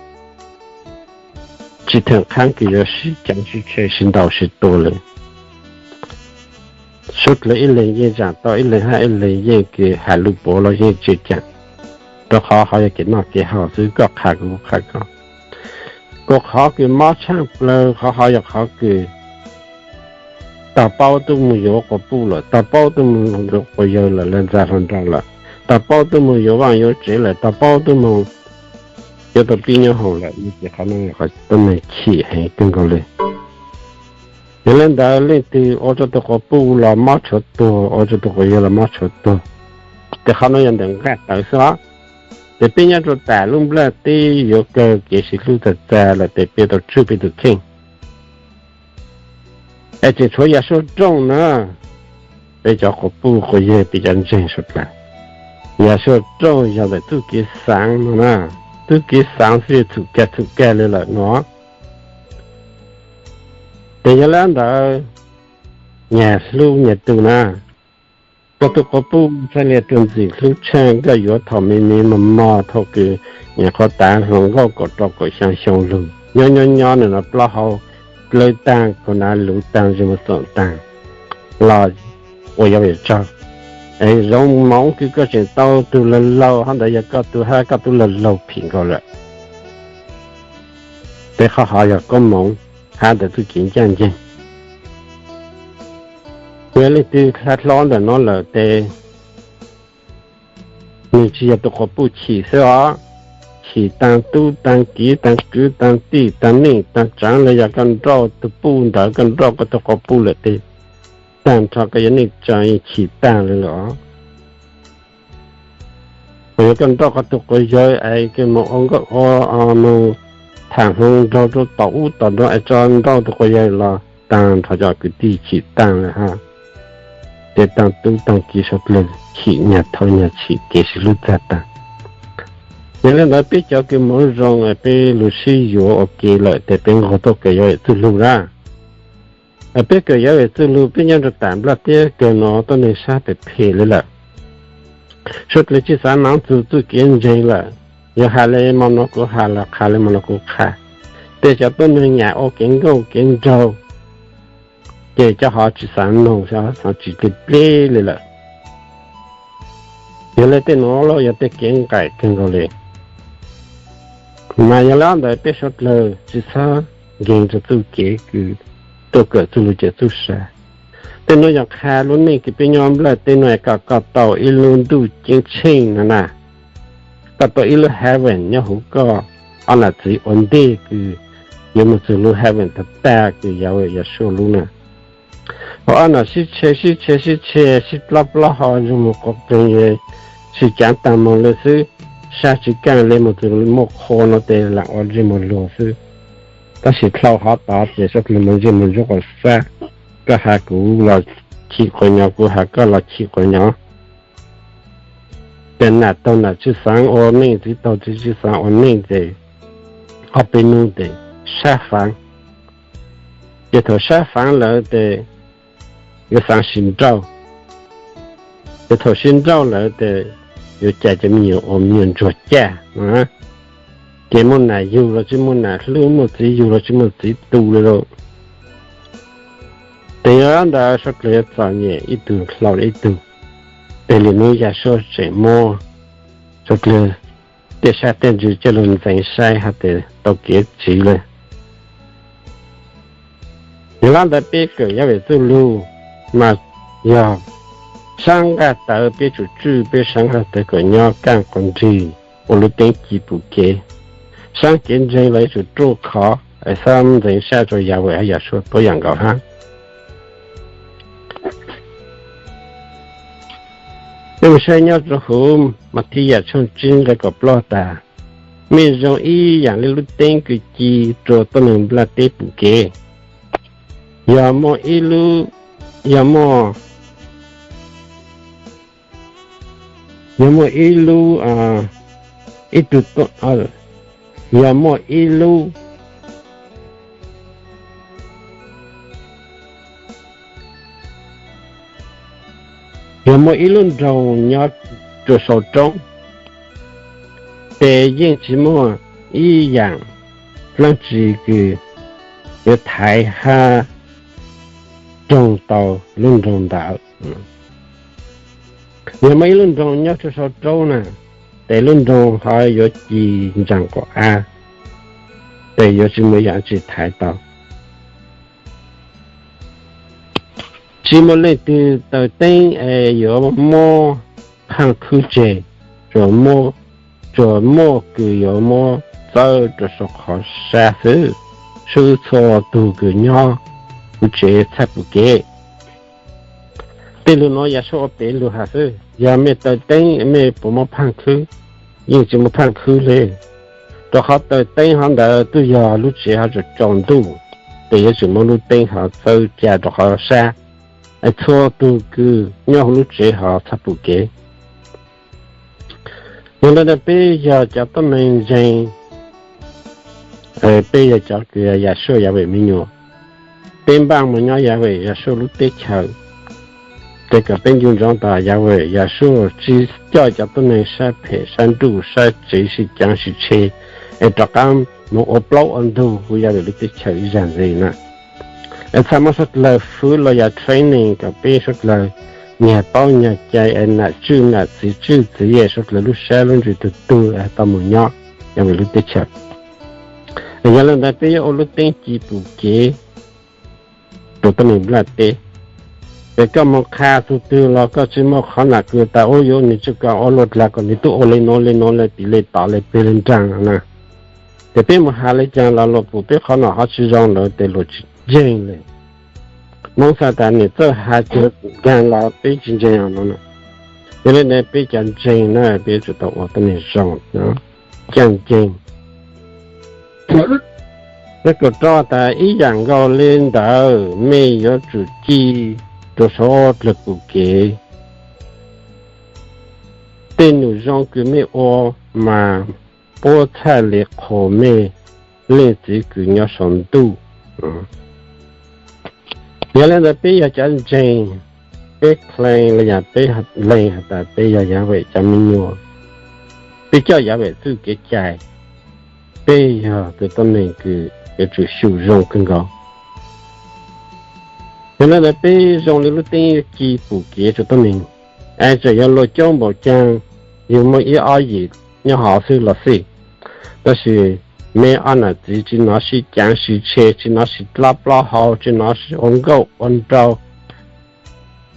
tsi theem qhaab kws yuav sib cav sib tshem sib ntaus sib tua le. Suav dlawg ib leeg yeej zaam tau ib leeg hab ib leeg yeej kws has lug pauv los yeej tsi caam, rau qhov qhov yog kev noj kev haus xwb, koj qha kuv kuv qha koj. Kuas qhov kws mob tshaaj plawg qhov hov yog qhov kws tog paub tub moog yuav quas puj lawm, tog paub tub moog yuav quas yawg lawm, lawv ntxa hluas nraug lawm, tog paub tub moog yuav vaaj yuav tsev lawm, tog paub tub moog yuav tau pib nyob hoom lawm, ces qhov no yog qhov tuab neeg chim heev kawg nkaus le. Yog le ntawd leej twg ua rau tug quas puj los mob tshuav tuag, ua rau tug quas yawg los mob tshuav tuag. Ces qhov no yog ntawm nqaj tawv xwb os. Ces peb nyob rau tam lub nplaj teb yuav kawg kev sib hlub tag txag lawm tes peb tau tswj peb tug kheej. Es tseem tshuav Yasua rooj na, peb cov quas puj quas yawg peb cov ntseeg suav dlawg, Yasua rooj yog ntawm txuj kev xaav no na, txuj kev xaav xwb txhum kag txhum kag le lawm no. Ces yog le ntawd, nyag hlub nyag tu na, koj tug quas puj txhaj le rua ntxim hlub tshaaj koj yuav thaum me me mos mos thaum kws nyam qhuav tav hluas nkauj kaum rau kaum xyaa xyoo lug, nyob nyob nyob nws no plaub hau dlawb taag, khuv nav luv taag, zig mus xoom taag los ua yuav yam tsaug. Es zoo moov kws koj tseem tau tug laug laug, hab ntawd yog koj tug hab koj tub laug laug phim nkaus lawm. Peb qhov hov yog koob moov. hab ntawd txuj kev ncaj nceeg. Yog leej twg hla hlob ntawm no lawm tes nws tsis yog tus quas puj chim xwb os, chim taag tub taag kiv taag kwv taag tij taag neej taag tsaav le, yog koj nrauj tug puj ntawd koj nrauj koj tug quas puj lawm tes taag nrho koj yuav neej tsaa yeej chim taag le lawm os. Yog koj nrauj koj tug quas yawg es kws moog ua nkauj ua, moog thaam hluas nraug rua tom ub tom no es tso nrauj tug quas yawg los taag nrho cov kwv tij chim taag le hab. Tej taag tub taag kiv suav dlawg chim nyag thaub nyag chim kev sib hlub txag taag. Yog le ntawd peb cov kws moov zoo peb lug sib yuav ua ke lawm tes peb nqug tuaj kawm yaav yawm txuj lug lawm. Peb kawm yaav yawm txuj lug peb nyob rua taam nplaj teb kawg no tuab neeg sab phem phem le lawm. Suav dlawg tsi xaav naav txug txuj kev ntseeg lawm. Yog has le mo no kuv has los qha le mo no kuv qha. Tej cov tuab neeg nyam ua kev nkauj kev nraug ces cov hov tsi xaav noog, xaav tsi pleb pleb le lawm. Yog le tej nuav los yog tej kev nqaim kawg nkaus le. Mas yog le ntawd peb suav dlawg tsi txhob nkeeg rua txuj kev kws tuaj kawm txuj lug cawm txuj sa. Tej nuav yog qha lub neej kws peb nyob nplaj teb nuav es koj, koj tau ib lub ntuj ceeb tsheej no na, koj tau ib lub heaven nyob huv koj, ob nam txiv ua ntej kws yuav moog txug lub heaven tag tag kws yog Yawm Suav lub na. Ho ob nam sib tshe sib tshe sib tshe sib plob plob ho zoo moog quav qees, sib caav taag moog le xwb, sab tsi kaaj le moog txug muaj qhua no tes lam ua ntsej muag luag xwb. Tab sis dlhau hov tod ces suav dlawg moog ntsej muag ntsuab quas sab, koj has kuv los chim quas nyov, kuv has koj los chim quas nyov. Ces nam taug nam tsi xaav ua neej, txiv taug txiv tsi xaav ua neej ces ob peb nub tes sab faav. Ces thaum sab faav lawm tes yuav xaav sib nrauj. Ces thaum sib nrauj lawm tes yuav ca cov me nyuam ua me nyuam ntsuag caj. Ces muaj nam yug los tsi muaj nam hlub, muaj txiv yug los tsi muaj txiv tu le lauj. Ces yog ntawd suav dlawg yuav txom nyem ib tug dlhau ib tug. Ces lwm hnub Yawm Suav tseem muab suav dlawg tej sab tej ntsws coj lug ntxeev saib hab tes tau kev tsiv lawm. Yog le ntawd peb kawm yaav yawm txuj lug mas yog sab nqaj tawv peb tsum tswj peb sab nqaj tawv kom nyob kaaj quas nrig ua lub teeb ci pum kev. Sab kev ntseeg los yuav tsum ruaj khov es xab ntxeev sab rua Yawm Suav hab Yawm Suav tuab yaam nkaus hab. Peb mus saib nyob rua huv Mathiyam tshooj tsib nqe kaum plaub tas, mej zoo ib yaam le lub teeb kws ci rua tuab neeg nplaj teb pum kev. Yog muaj ib lub, yog muaj, yog muaj ib lub, ib tug, yog muaj ib lub, yog muaj ib lub nroog nyob rua sau roob, ces yeej tsis muaj ib yaam dlaab tsi kws yuav thaiv hab roog tau lub nroog ntawd. Yog muaj ib lub nroog nyob rua sau roob na, ces lub nroog ho yuav ci ntsaam quas av, ces yuav tsis muaj yaam tsi thaiv tau. Tsis muaj leej twg taws teeb es yuav muab phaaj khwb tseg, tsuas muaj, tsuas muaj kws yuav muab txawb rua sau qhov sab xwb, swb txhua tug kws nyob huv tsev txhaj pum kev. Tej lug nuav Yawm Suav ua pem lug has xwb, yog mej taws teeb mej puas muaj phaaj khwb? Yeej tsis muaj phaaj khwb le, rua qhov taws teeb hov ntawd twb yog lub tsev hov tsaus tsaus ntuj, ces yuav tsum muab lub teeb hov txawb ca rua qhov sab, es txhua tug kws nyob huv lub tsev hov txhaj pum kev. Yog le ntawd peb yog cov tuab neeg ntseeg, peb yog cov kws Yawm Suav Yahweh me nyuam, peb npaaj mus nyob Yahweh Yawm Suav lub teb chaws, ces kom peb ncu ntsoov tas Yahweh Yawm Suav tsis coj cov tuab neeg sab phem sab nruj sab tsev sib caav sib tshe, es rov qaab mus ua plaub ua ntug huv Yahweh lub teb chaws ib zag ntxiv na. Es txhaj muab suav dlawg fwv los yog training kom peb suav dlawg nyag paub nyag cai es nam tswj nam txiv tswj txiv, suav dlawg lub sab lub ntsws tug tug tau mus nyob Yahweh lub teb chaws. Yog li ntawd peb yuav ua lub teeb ci pum kev rau tuab neeg nplaj teb. Ces koj mus qha tug twg los koj tsis muaj qhov nam kws tas ub yuav nws tsis kom ua luaj dlag kom nws tub ua le nuav le nuav le tim le tom le peg le nraag na. Ces peb mus has le caag los luas pum peb qhov nom qhov tsis zoo lawm tes luas tsis ntseeg le. Moob xaav tas nwg txawj has cag nkaag los peb tsis ntseeg no. Yog le ntawd peb cov ntseeg na peb yuav tsum tau ua tuab neeg zoo, caaj nceeg. Peb kawm rau tas ib yaam nkaus le ntawd mej yuav tsum ci rua sau dlawg pum kev. Tej num zoo kws mej ua mas puab txhaj le qhuas mej Leej Txiv kws nyob sau ntuj. Yog le ntawd peb yog cov ntseeg, peb kleen los yog peb lees has tas peb yog Yahweh cov me nyuam, peb coj Yahweh txuj kev cai, peb yog tus tuab neeg kws yuav tsum xyum zoo kawg nkaus. Yog le ntawd peb zoo le lub teeb ci pum kev rua tuab neeg. Es txawm yog luas coob npaum caag, yug muaj ib ob yim nyob hov xwb los xij, tab sis mej ob nam txiv tsis nov sib caav sib tshe, tsis nov sib dlab plaub hau, tsis nov sib ua nkauj ua nraug,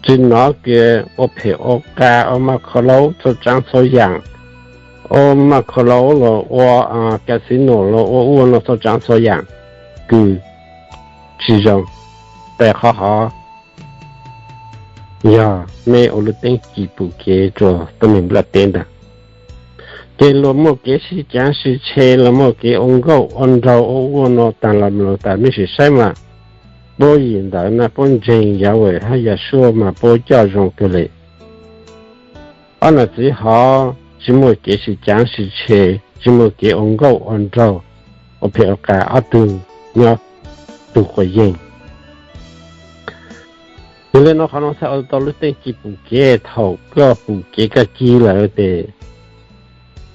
tsis nov kws ua phem ua qa, ua maj kha laub txhua tsaav txhua yaam, ua maj kha laub los ua casino los ua ua no txhua tsaav txhua yaam kws tsis zoo. Tes qhov hov yog mej ua lub teeb ci pum kev rua tuab neeg nplaj teb ntag. Ces luas muaj kev sib caav sib tshe, luas muaj kev ua nkauj ua nraug ua ua no taag los tas mej sim saib mas, puab yim ntawd na puab ntseeg Yahweh hab Yahshua mas puab coj zoo kawg le. Ob nam txiv hov tsis muaj kev sib caav sib tshe, tsis muaj kev ua nkauj ua nraug, ua phem ua qa, ob tug nyob tug quas yeeg. Yog le no qhov no txhaj ua tau lub teeb ci pum kev. Thaum koj pum kev koj ci lawm tes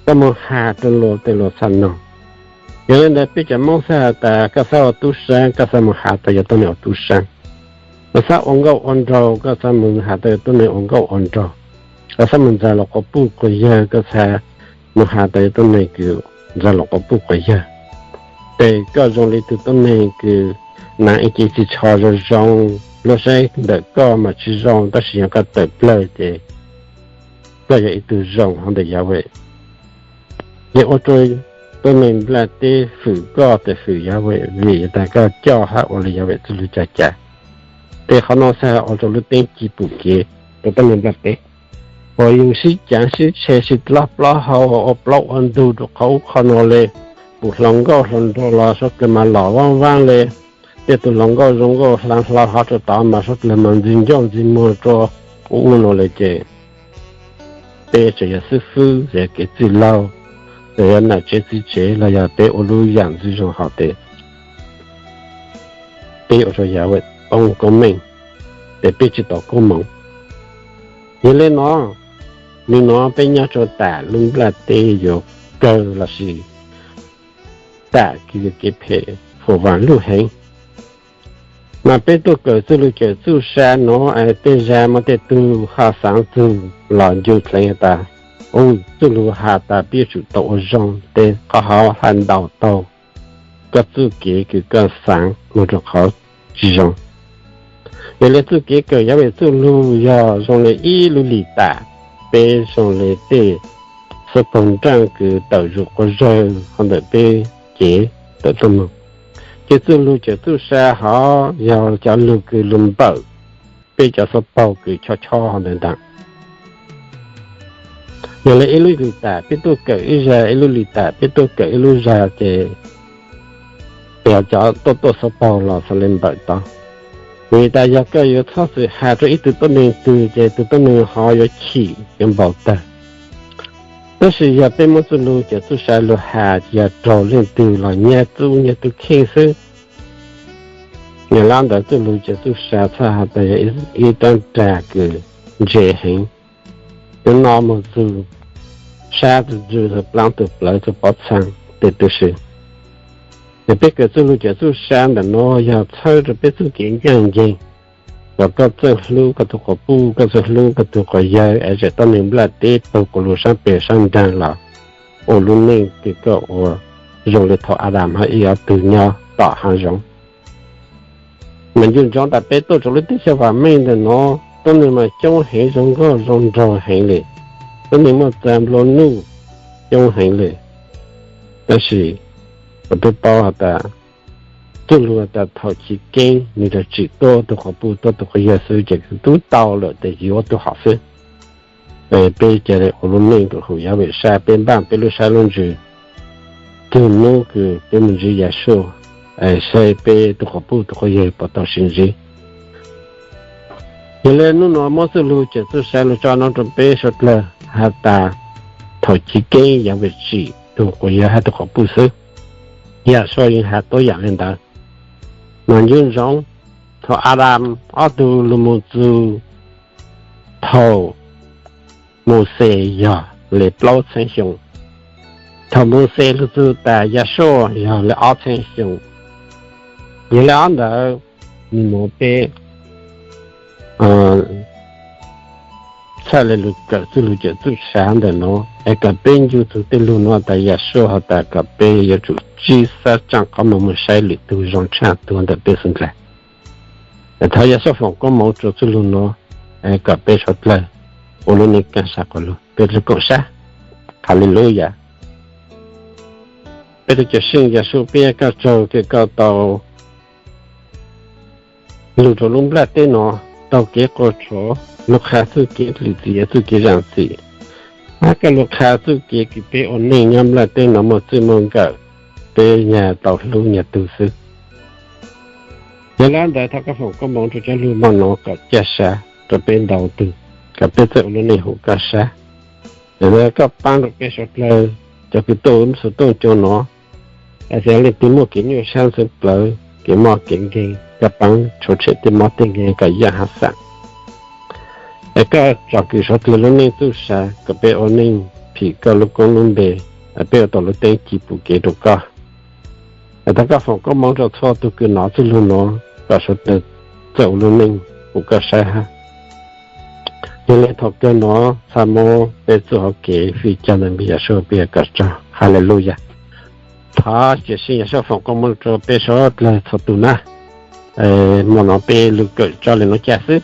koj moog has rua luas tes luas txhaj noog. Yog le ntawd peb cov Moob txhaj has tas koj xaav ua tub saab koj xaav moog has tas yog tuab neeg ua tub saab, koj xaav ua nkauj ua nraug koj xaav moog has tas yog tuab neeg ua nkauj ua nraug, koj xaav moog ntxag luas quas puj quas yawg koj xaav moog has tas yog tuab neeg kws ntxag luas quas puj quas yawg. Tes koj zoo le tug tuab neeg kws naav ib ce txiv tsho zoo zoo, luag saib ntawm koj mas tsis zoo tab sis yog koj tawm plawg ces koj yog ib tug zoo hov ntawm Yahweh. Yog ua rua tuab neeg nplaj teb fwm koj tes fwm Yahweh vim tas koj coj hab ua le Yahweh txuj lug caj cas. Tes qhov no txhaj ua rua lub teeb ci pum kev rua tuab neeg nplaj teb. Hos yug sib caav sib tshe sib dlab plaub hau ua plaub ua ntug rua qhov ub qhov no le, pum hluas nkauj hluas nraug los suav dlawg mas lom vaab vaab le, tej tug hluas nkauj zoo nkauj hlaa hlau hov rua tod mas suav dlawg mas ntxig ncauj ntxig muag rua ub ua no le ces peb tseem yog xib fwb, tseem yog kev txwj laug, tseem yog nam tsev txiv tsev los yog peb ua lub yam ntxwg zoo hov tes peb ua rua Yahweh poob koob meej, tes peb tsis tau koob moov. Yog le no, nwg no peb nyob rua tam lub nplaj teb yuav kawg lossis tam kws yuav kev phem huam vaam lug heev. Mas peb tuaj kawm txuj lug cawm txuj sa no, es tej zag muaj tej tug ho xaav txug los ncu dleev has tas, u, txuj lug has tas peb yuav tsum tau ua zoo, tes qhov hov haj ntaus tau koj txuj kev kws koj xaav moog rua qhov tsis zoo. Yog le txuj kev kawm Yahweh txuj lug yog zoo le ib lub lis tam, peb zoo le tej xuv taug nraaj kws tawm zug quas zawg hov ntawm peb cev tawm tuaj moog. Ces txuj lug cawm txuj sa hov yog cov lug kws lug npawm peb cov xuv taug kws chob chob hov ntawd ntaag. Yog le ib lub lis tam peb tuaj kawm ib zag, ib lub lis tam peb tuaj kawm ib lub zag ces peb cov tuaj tuaj xuv taug los xaav le npawm tod. Vim tas yog koj yuav txhob txwm has rua ib tug tuab neeg twg ces tug tuab neeg hov yuav chim yuav npau tawg. Tab sis yog peb muab txuj lug cawm txuj sa lug has ces yog raug leej twg los nyag txuj nyag tug kheej xwb. Yog le ntawd txuj lug cawm txuj sa txhaj has tas yog ib rab rag kws ntse heev, yuav no moog txug sab txug ntswg txug plaab txug plawv txug pob txhaa tej tug si. Yog peb kawm txuj lug cawm txuj sa ntawm nuav yog txhawb rua peb txuj kev ncaaj nceeg, kom koj txawj hlub koj tug quas puj, koj txawj hlub koj tug quas yawg, es tseem tuab neeg nplaj teb taug kuv lug saab peg saab nraag los ua lub neej kws koj ua zoo li thaum Adas hab Iv ob tug nyob tom haav zoov. Mas nco ntsoov tas peb tuaj rau lub teb chaws vam meej ntawm no, tuab neeg mas coob heev, zoo nkauj zoo nraug heev li, tuab neeg muaj txag nplua nuj coob heev li. Tab sis kuv twb paub has tas, txuj lug tas thaum chiv keeb nwg rov tsim tuab tug quas puj tuab tug quas yawg xwb ces tub tau lawm tes yuav tug hom xwb. Peb ca le ua lub neej rua huv Yahweh sab, peb npaaj peb lub sab lub ntsws, tug nub kws peb moog ntsib Yahshua, saib peb tug quas puj tug quas yawg puas tau sib ntsib. Yog le nub nua muab txuj lug cawm txuj sa lug tso nub rua peb suav dlawg has tas, thaum chiv keeb Yahweh tsim tug quas yawg hab tug quas puj xwb. Yahshua yeej has tuab yaam le ntawd. Mas nco ntsoov, thaum Adas ob tug lug moog txug thaum Mauxes yog le plaub txheeb xyoo. Thaum Mauxes lug txug tas Yahshua yog le ob txheeb xyoo. Yog le ob ntawd, nwg moog peb txhaj le lug kawm txuj lug cawm txuj sa ntawm no, es kom peb ncu txug tej lug nua tas Yahshua has tas kom peb yuav tsum tsib xab tsaaj qhov muag moog saib lwm tug zoo tshaj tug ntawm peb xwb ntag. Es thov Yahshua foom koob moov rua txuj lug nua, kom peb suav dlawg ua lub neej kaaj sa quas lug. Peb lug koom sab. Haleluyah. Peb tug Cawm Seej Yahshua, peb yuav koj tsaug kws koj tau lug rua lub nplaj teb no, taug kev quas tshuav, lug qha txuj kev lwm txim, txuj kev zaam txim, hab koj lug qha txuj kev kws peb ua neej nyob nplaj teb no muaj txwj muaj nkawm, peb nyag tau hlub nyag tug xwb. Yog le ntawd thov koj foom koob moov rua cov lug mog no kom ca sa rua peb ntau tug, kom peb txawj ua lub neej huv koj sab. Yog le koj paab rua peb suav dlawg cov kws tuaj ua lub xov tooj cua no, es leej twg muaj kev nyuaj sab ntxhw plawv, kev mob kev nkeeg, koj paab tshuav tshem tej mob tej nkeeg kom yaj hab xaam. Es koj tsom kwm suav dlawg lub neej txuj sa kom peb ua neej phim koj lub koob lub npe, peb ua tau lub teeb ci pum kev rua koj. Es thov koj foom koob moov rua txhua tug kws nov txuj lug nua, kom suav dlawg txawj ua lub neej huv koj sab hab. Yog le thaum kawg no, txhaj muab peb txuj hauv kev fij coj ntawm npe Yahshua peb yuav koj tsaug. Haleluyah. Thov Cawm Seej Yahshua foom koob moov rua peb suav dlawg txhua tug na. Mog no peb lug kawm tso le nuav ca xwb.